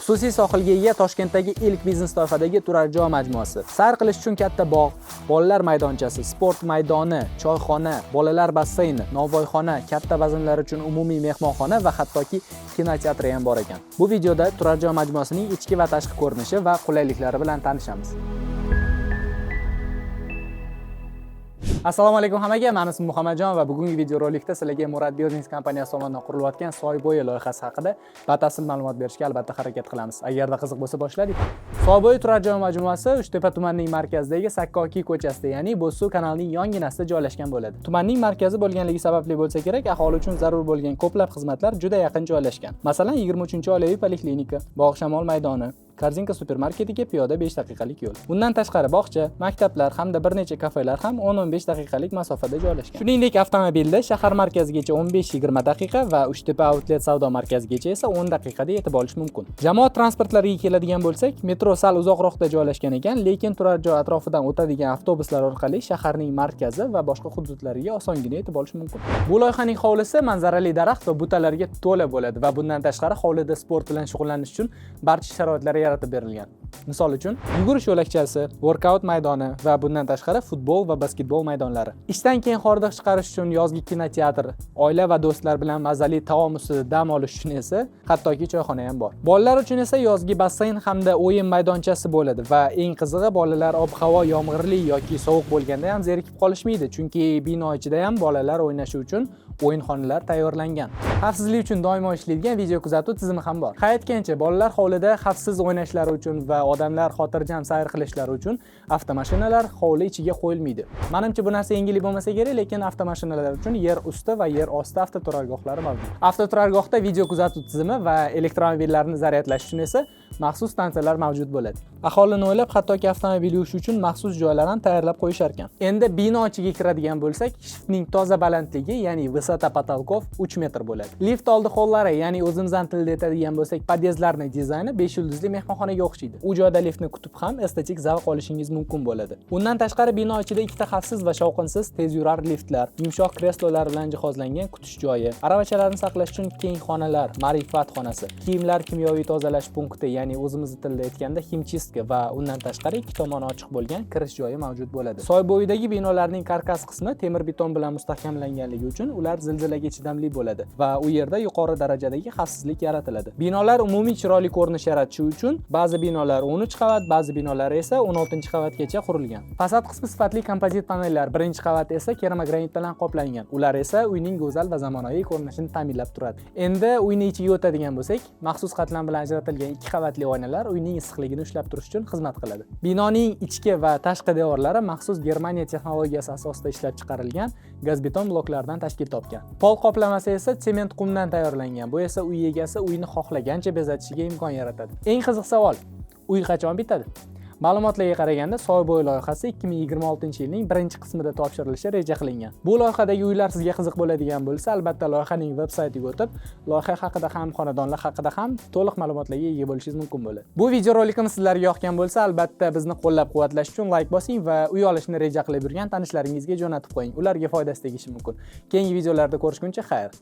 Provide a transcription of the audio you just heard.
Xususiy sohilga ega Toshkentdagi ilk biznes toifadagi turar joy majmuasi. Sayr qilish uchun katta bog', bolalar maydonchasi, sport maydoni, choyxona, bolalar basseyni, novvoyxona, katta bazmlar uchun umumiy mehmonxona va hattoki kinoteatri ham bor ekan. Bu videoda turar joy majmuasining ichki va tashqi ko'rinishi va qulayliklari bilan tanishamiz. Assalomu alaykum hammaga, men ismim Muhammadjon va bugungi videorolikda sizlarga Murad Buildings kompaniyasi tomonidan qurilayotgan Soybo'yi loyihasi haqida batafsil ma'lumot berishga albatta harakat qilamiz. Agarda qiziq bo'lsa, boshladik. Soybo'yi turar joy majmuasi Uchtepa tumanining markazidagi Sakkoki ko'chasida, ya'ni Bo'zsuv kanalining yonginasida joylashgan bo'ladi. Tumanning markazi bo'lganligi sababli bo'lsa kerak, aholi uchun zarur bo'lgan ko'plab xizmatlar juda yaqin joylashgan. Masalan, 23-oilaviy poliklinika, Bog' Shamol maydoni, Korzinka supermarketiga piyoda 5 daqiqalik yo'l. Bundan tashqari bog'cha, maktablar hamda bir necha kafelar ham 10-15 daqiqalik masofada joylashgan. Shuningdek, avtomobilda shahar markazigacha 15-20 daqiqa va Uchtepa Outlet savdo markazigacha esa 10 daqiqada yetib olish mumkin. Jamoat transportlariga keladigan bo'lsak, metro sal uzoqroqda joylashgan ekan, lekin turar joy atrofidan o'tadigan avtobuslar orqali shaharning markazi va boshqa hududlariga osongina yetib olish mumkin. Bu loyihaning hovlisi manzarali daraxt va butalarga to'la bo'ladi va bundan tashqari hovlida sport bilan shug'ullanish uchun barcha sharoitlar yaratib berilgan. Misol uchun, yugurish yo'lakchasi, workout maydoni va bundan tashqari futbol va basketbol maydonlari. Ishdan keyin hordiq chiqarish uchun yozgi kinoteatr, oila va do'stlar bilan mazali taom ustida dam olish uchun esa hattoki choyxona ham bor. Bolalar uchun esa yozgi basseyn hamda o'yin maydonchasi bo'ladi va eng qizig'i, bolalar ob-havo yomg'irli yoki sovuq bo'lganda ham zerikib qolishmaydi, chunki bino ichida ham bolalar o'ynashi uchun o'yinxonalar tayyorlangan. Xavfsizlik uchun doimo ishlaydigan video kuzatuv tizimi ham bor. Ha, aytgancha, bolalar hovlida xavfsiz o'ynashlari uchun va odamlar xotirjam sayr qilishlari uchun avtomashinalar hovli ichiga qo'yilmaydi. Menimcha, bu narsa yengillik bo'lmasa kerak, lekin avtomashinalar uchun yer usti va yer osti avtoturargohlari mavjud. Avtoturargohda video kuzatuv tizimi va elektromobillarni zaryadlash uchun esa maxsus stansiyalar mavjud bo'ladi. Aholini o'ylab, hattoki avtomobil yuvish uchun maxsus joylar ham tayyorlab qo'yishar ekan. Endi bino ichiga kiradigan bo'lsak, shiftning toza balandligi, ya'ni высота потолков 3 metr bo'ladi. Lift oldi hollari, ya'ni o'zimizdan tilda aytadigan bo'lsak, podyezdlarning dizayni 5 yulduzli mehmonxonaga o'xshaydi. U joyda liftni kutib ham estetik zavq olishingiz mumkin bo'ladi. Undan tashqari bino ichida ikkita xavfsiz va shovqinsiz tezyurar liftlar, yumshoq kreslolar bilan jihozlangan kutish joyi, aravachalarni saqlash uchun keng xonalar, ma'rifat xonasi, kiyimlar kimyoviy tozalash punkti, ya'ni o'zimizni tilda aytganda химчистка va undan tashqari ikki tomoni ochiq bo'lgan kirish joyi mavjud bo'ladi. Soy bo'yidagi binolarning karkas qismi temir beton bilan mustahkamlanganligi uchun ular zilzilaga chidamli bo'ladi va u yerda yuqori darajadagi xavfsizlik yaratiladi. Binolar umumiy chiroyli ko'rinish yaratishi uchun ba'zi binolar 13 qavat, ba'zi binolar esa 16 qavatgacha qurilgan. Fasad qismi sifatli kompozit panellar, birinchi qavat esa keramogranit bilan qoplangan. Ular esa uyning go'zal va zamonaviy ko'rinishini ta'minlab turadi. Endi uyning ichiga o'tadigan bo'lsak, maxsus qatlam bilan ajratilgan ikki qavatli oynalar uyning issiqligini ushlab turish uchun xizmat qiladi. Binoning ichki va tashqi devorlari maxsus Germaniya texnologiyasi asosida ishlab chiqarilgan gazbeton bloklaridan tashkil topgan. Pol qoplamasi esa sement qumdan tayyorlangan. Bu esa uy egasi uyni xohlagancha bezatishiga imkon yaratadi. Eng qiziq savol: uy qachon bitadi? Ma'lumotlarga qaraganda, Soybo'y loyihasi 2026-yilning birinchi qismida topshirilishi reja qilingan. Bu loyihadagi uylar sizga qiziq bo'ladigan bo'lsa, albatta loyihaning veb-saytiga o'tib, loyiha haqida ham, xonadonlar haqida ham to'liq ma'lumotlarga ega bo'lishingiz mumkin bo'ladi. Bu videorolikimiz sizlarga yoqgan bo'lsa, albatta bizni qo'llab-quvvatlash uchun layk bosing va uy olishni reja qilib yurgan tanishlaringizga jo'natib qo'ying. Ularga foydasi tegishi mumkin. Keyingi videolarda ko'rishguncha xayr.